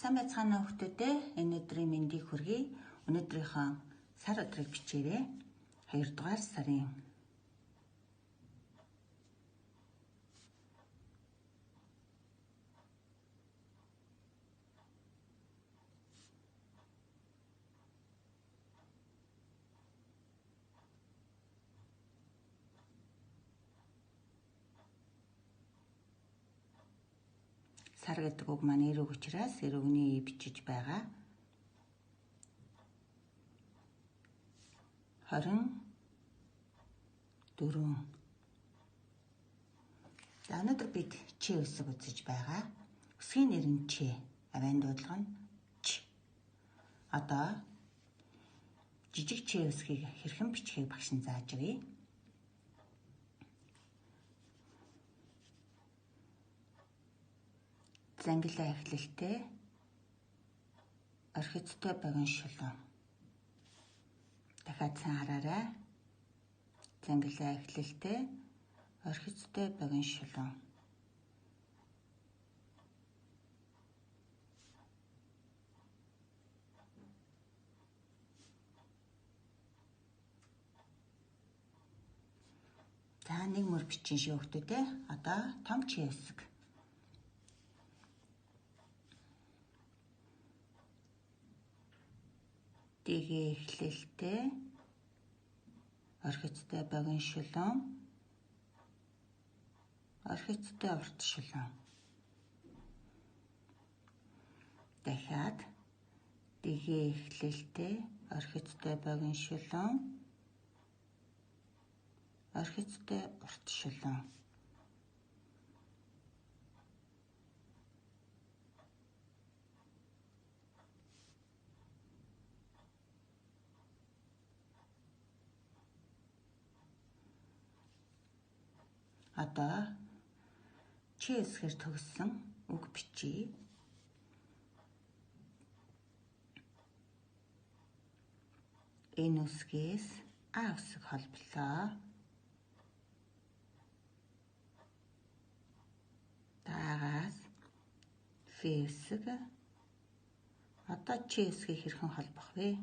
Сайн байцгаана уу хүмүүстээ. Энэ өдрийн мэндийг хүргэе. Өнөөдрийнхөө сар өдрийг бичээрэй. 2 дугаар сарын сар гэдэг үг маань эрэг учраас эрэгний бичиж байгаа. 24. За өнөөдөр бид ч үсэг үзэж байгаа. Үсгийн нэр нь ч. Авайн дуудлага нь ч. Одоо жижиг ч үсгийг хэрхэн бичихийг багш нь зааж өгье. Зангилаа эхлэлтэй орхицтой богино шулуун. Дахиад сайн хараарай. Зангилаа эхлэлтэй орхицтой богино шулуун. За нэг мөр бичин шүү хүмүүс ээ. Одоо том ч хэсэг. Дэгээ эхлэлтэй орхицтой богино шулуун, орхицтой урт шулуун. Дахиад дэгээ эхлэлтэй орхицтой богино шулуун, орхицтой урт шулуун. Одоо чи эсгээр төгссөн үг бичье. Энэ үсгээс А үсэг холболоо. Даагаас Ф үсэг. Одоо чи үсгийг хэрхэн холбох вэ?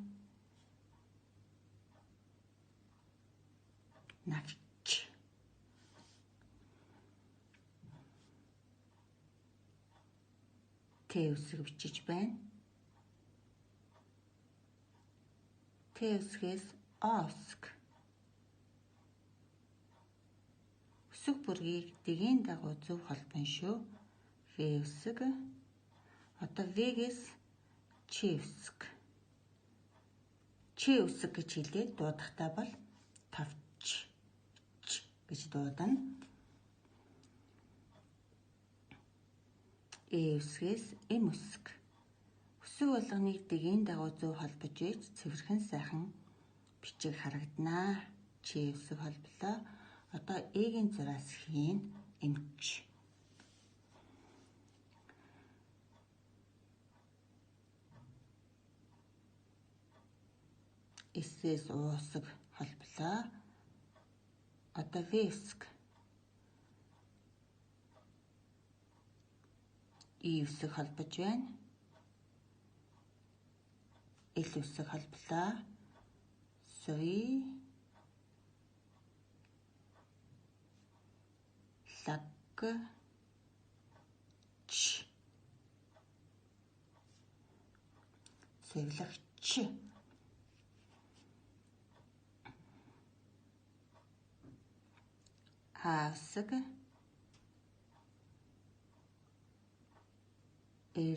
Навч. Т үсэг бичиж байна. Т үсгээс О үсэг. Үсэг бүргийг дэгийн дагуу зөв холбоно шүү. В үсэг. Одоо В-гээс Ч үсэг. Ч үсэг гэж хэлээд дуудахдаа бол товч ч гэж дуудана. Э үсгээс М үсэг. Үсэг болгоныг дэгийн дагуу зөв холбож ээж цэвэрхэн сайхан бичиг харагданаа. Ч үсэг холболоо. Одоо Э-гийн зураас хийн Мч. С-ээс У үсэг холболоо. Одоо В үсэг. И үсэг холбож байна. Л үсэг холболоо. Суи лаг ч сэвлэгч. А үсэг. Р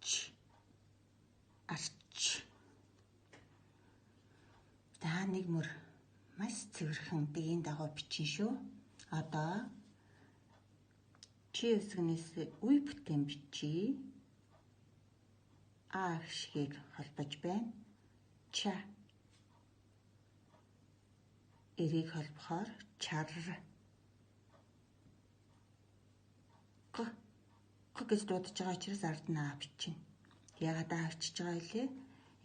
ч арч. За нэг мөр маш цэвэрхэн дэгийн дагуу бичин шүү. Одоо чи үсгнээс үе бүтээн бичье. А гişгийг холбож байна. Ча. Эрийг холбохоор чар. Г. Г гэж дуудаж байгаа учраас ард нь А бичнэ. Яагаад А бичиж байгаа вэ?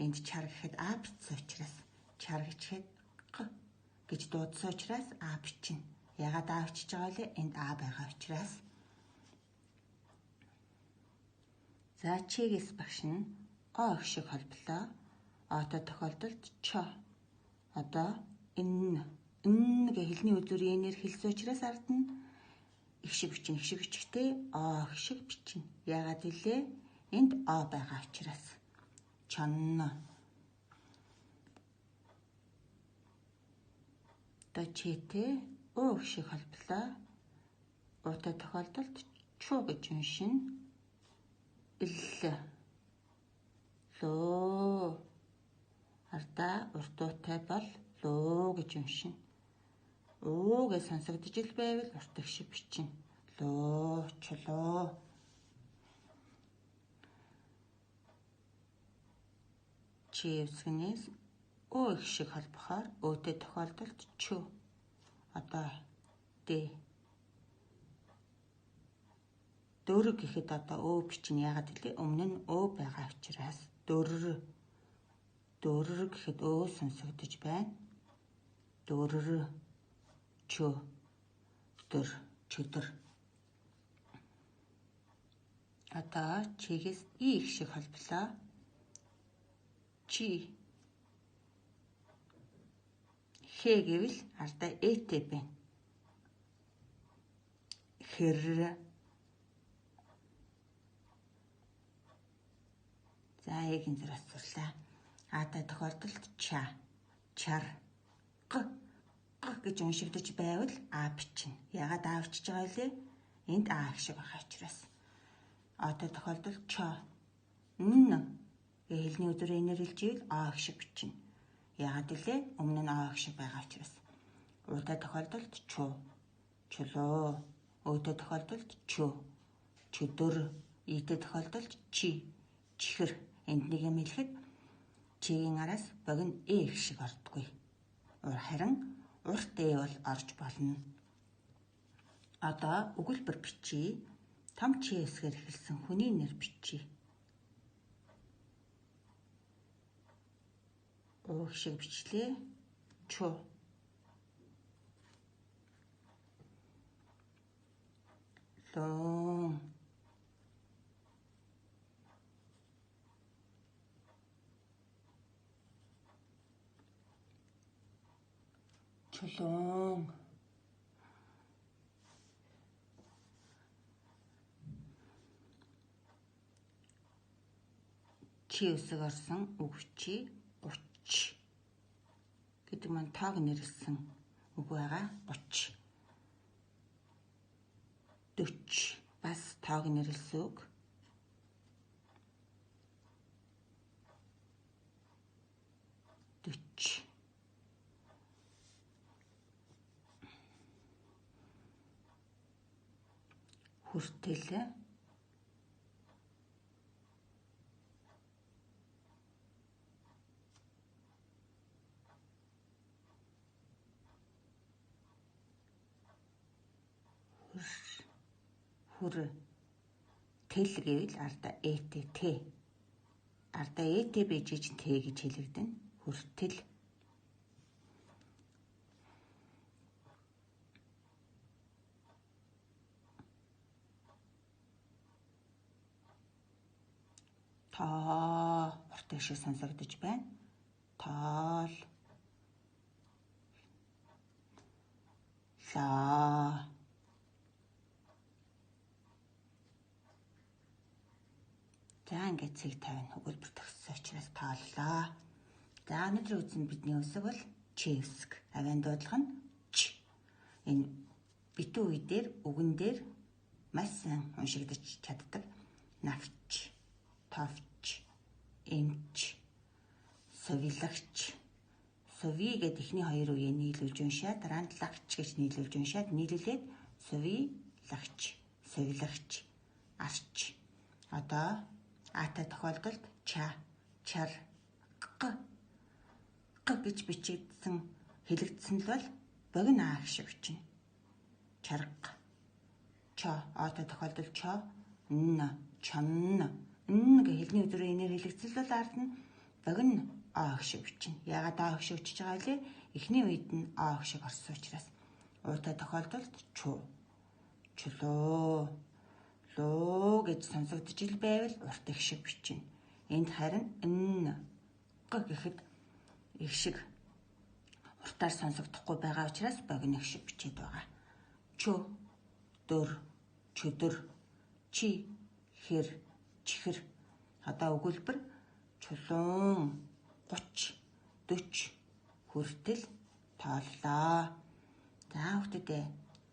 Энд чар гэхэд А бичсэн учраас чар гэчихэд Г гэж дуудсан учраас А бичнэ. Яагаад А бичиж байгаа вэ? Энд А байгаа учраас. За чигээс багш нь О их шиг холболоо. Отой тохиолдолд чо. Одоо н н гэх хэлний үзүүрийн энээр хэлсэн учраас ард нь их шиг бичнэ. Их шиг бичихтэй О их шиг бичнэ. Яагаад вүлээ? Энд О байгаа учраас. Чонно. Одоо чтэй О их шиг холболоо. Утай тохиолдолд чу гэж уншина. Ил. Лөө. Ардаа уртуутай бол лөө гэж уншина. Уу гэж сонсогдож ил байвал урт их шиг бичнэ. Лөө, чулуу. Чи үсгнээс өө их шиг холбохоор өөтэй тохиолдолд чү. Одоо д. Дөрөв гэхэд одоо өө бичнэ. Яагаад гэвэл өмнө нь өө байгаа учраас дөрөв. Дөрөв гэхэд өө сонсогдож байна. Дөрөв. Чө. Дөр. Чөдөр. Одоо чигээс и их шиг холболоо. Чи. Хэ гэвэл ардаа этэй байна. Хэр. За эгийн зураас сурлаа. Аатай тохиолдолд ча, чар, г, г гэж уншигдаж байвал а бичнэ. Яагаад а бичиж байгаа вэ? Энд а их шиг байгаа учраас. Аатай тохиолдолд чо, н гэ хэлний үзүүрээ энээр хэлж ивэл а их шиг бичнэ. Яагаад вүлээ? Өмнө нь а их шиг байгаа учраас. Уутай тохиолдолд чу, чулуу. Өөтэй тохиолдолд чө, чөдөр. Ийтэй тохиолдолд чи, чихэр. Энд нэг юм хэлэхэд чигийн араас богино э их шиг ордоггүй. Харин урт э бол орж болно. Одоо өгүүлбэр бичье. Том чи эсгээр эхэлсэн хүний нэр бичье. Уу их шиг бичлээ. Чу. Лон. Чулуун. Чи үсэг орсон үг чи 30 гэдэг маань тоог нэрлсэн үг байгаа. 30. 40 бас тоог нэрлсэн үг. 40. Хүртэл хүр тэл гэвэл ардаа эт т. Ардаа эт бэж чинь т гэж хэлэгдэнэ. Хүртэл. Тоо урт шиг сонсогдож байна. Тоол. Лаа. За ингээд цэг тавина. Өгүүлбэр төгссөн учраас тооллоо. За өнөөдрийн үзэн бидний үсэг бол чи үсэг. Авийн дуудлага нь ч. Энэ битүү үе дээр үгэн дээр маш сайн уншигдаж чаддаг. Навч, товч, эмч, совилагч. Сови гэдэг эхний хоёр үеэ нийлүүлж уншаад дараа нь лагч гэж нийлүүлж уншаад нийлүүлээд совилагч, совилагч, арч. Одоо аатай тохиолдолд ча, чар, г, г гэж бичигдсэн хэлэгдсэн л бол богино а шиг бичнэ. Чарга. Чо, аатай тохиолдолд чо, н, чонн, н гэх хэлний үзүүрээ энээр хэлэгдсэн л бол ард нь богино а шиг бичнэ. Яагаад а шиг бичиж байгаа вэ? Эхний үед нь а шиг орсон учраас. Уутай тохиолдолд чу, чулуу, Луу гэж сонсогдож ил байвал урт их шиг бичнэ. Энд харин н г гэхэд их шиг уртаар сонсогдохгүй байгаа учраас богино их шиг бичээд байгаа. Чө, дөр, чөдөр, чи, хэр, чихэр. Одоо өгүүлбэр чулуун 30 40 хүртэл тооллоо. За хүүхдүүдээ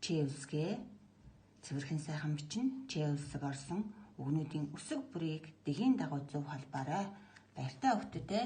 чи үсгээ цэвэрхэн сайхан бичнэ. Ч үсэг орсон үгнүүдийн үсэг бүрийг дэгийн дагуу зөв холбоорой. Баяртай хүүхдүүдээ.